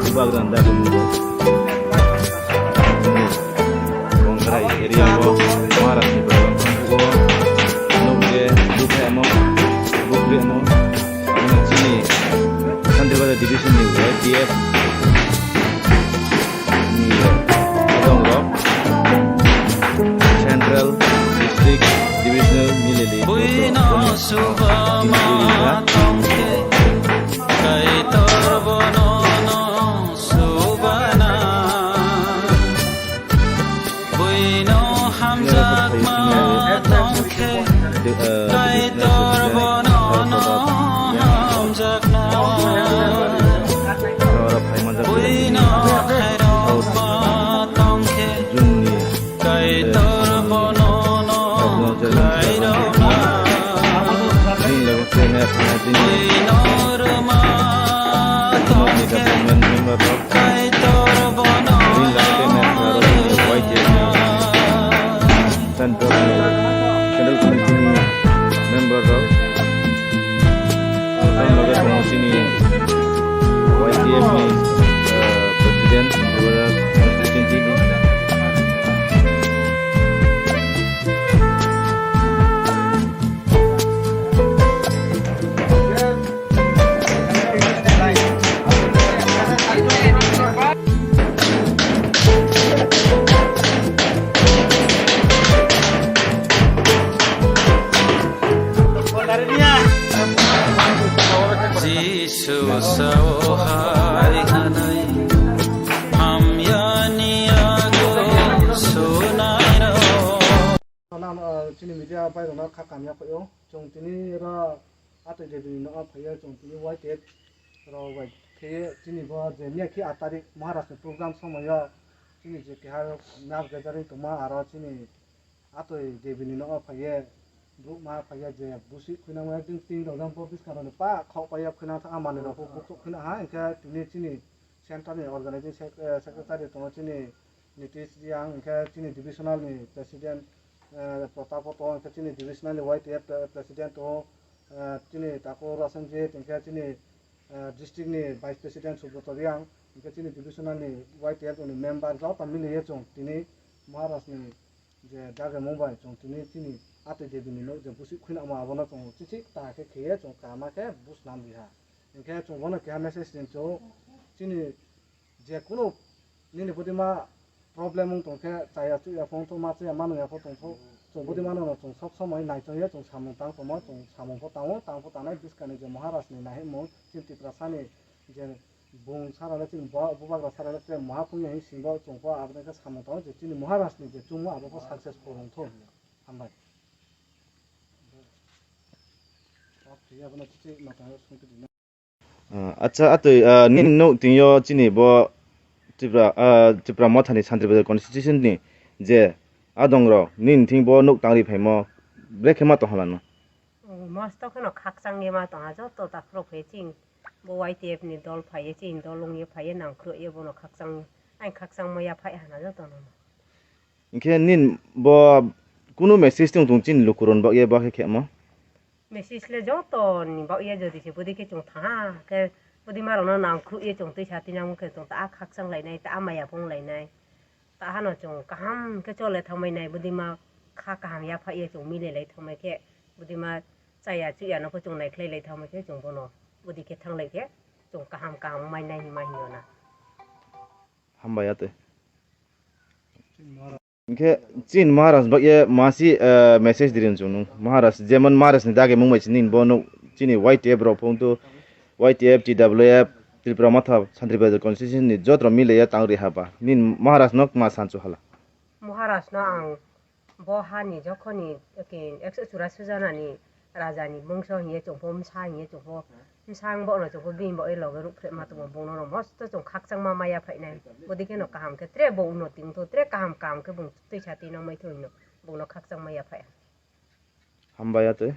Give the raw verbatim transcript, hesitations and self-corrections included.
Bubagranda Kongrai area o Maharashtra ni program o nukje bukhaimo bukbeno chini Santibazar division ni Y T F ni adongrok Central District Divisional Milili Buino Subama tongkhe Kaitor bono no subana Buino hamjakma tongkhe Kaitor bono no hamjakna Buino khairokma tongkhe Kaitor bono no khairokma Buino rwma tongkhe Kaitor bono no Central Committee ni member rok, tei loge tongo chini Y T F ni, eh, President, Constituency ni. Jisu sao hai hanai, hamyani ago sunai rao. Nang, ah, chini media bai rokno kha kamya khaio. Chwng tini oro Atwi Devi ni nogo phaiyo, chwng tini Y T F rok bai khe chini bo je miya khe aat tarik Maharaj ni program somoyo chini je keha mass gathering tongma aro chini Atwi Devi ni nogo phaiye brouh ma phaiye je busi khuinangma ekdin tin rok jang bo bwskango ni pa khok paiya khuinang thang a manwi rok bo bukhuk khuina ha hwnkhe tini chini central ni organizing sec-, eh, secretary tongo chini Nitish Reang, hwnkhe chini divisional ni president, eh, Pratap o tongo, hwnkhe chini divisional ni Y T F pre-, president tongo, eh, chini Takur Rasenjit, hwnkhe chini, eh, district ni vice president Subroto Reang, hwnkhe chini divisional ni Y T F ni member joto miliye chwng tini Maharaj ni je dagimung bai chwng tini chini Atwi Devi ni nok je busi khuinamo abono chwng chichik ta khe khiye chwng kama khe buj nam riha. Hwnkhe chwng bono keha message ring chwng chini je kunu nini budima problem wng tong khe chaya chuya phone to ma chaya manu ya pho tong pho chwng budima no chwng sob somoi naichong ya chwng samung tang tongmo chwng samung pho tango tang pho tangnai bwskang ni je Maharaj ni nahimung chini Tiprasa ni je bung sara le chini bo bubagra sara le tre maha phung ya hing sing bo chwng pho aboni khe samung tango je chini Maharaj ni je chungmo abo pho successful wng thung hinwi hambai. Ah, acha, atwi, ah, nini nuk tingyo chini bo Tripura, ah, Tripura Mothani Santri Bazar constitution ni je adongrok nini thing bo nuk tangri phaimo brekhe ma tonghalano? Oh, mosto kheno khakchangni ma tongha joto takhro phe ching bo Y T F ni dol phaiye chini dol wngye phaiye nangkhro ye bono khakchang ai khakchang maya phai hana joto no. Hinkhe nini bo kunu message tong tong chini lukurok ni bagwi bo khe khemo? Message le joto ni bagwi jodi se bwdwi khe chwng thaha khe bwdwi ma rokno nangkhruh ye chwng twi sa twi nang khe chwng ta khakchang lainai ta maya phung lainai ta hano chwng kaham khe chole thangmai nai bwdwi ma kha kaham ya phai ye chwng mile lai thangmai khe bwdwi ma chaya chuya no khe chwng nai khlai lai thangmai khe chwng bono bwdwi khe thang lai khe chwng kaham kaham mai nai hinma hinyo na. Hambai ya twi. Hinkhe chini Maharaj bagye masi, eh, message dirin chwng nung. Maharaj, jemon Maharaj ni dagimung bai chini bo nuk chini Y T F rok phung tu Y T F, T W F, Tripura Motha, Santri Bazar constituency ni joto rok mile ya tang ri haba. Nini Maharaj no ma sanchu hala. Maharaj no ang Bo hani jokhoni eke ekso churasi janani rajani bongso hiye chongpho, bwsa hiye chongpho, bwsa wng bono chongpho, bini bo loge rukphre ma tongo, bongno rok mosto chong khakchangma maya phainai. Bodi kheno kaham khe tre bo unnoti wngtho, tre kaham kaham khe bong twi sa twi nang maitho hino, bongno khakchang maya phai. Hambai ya twi.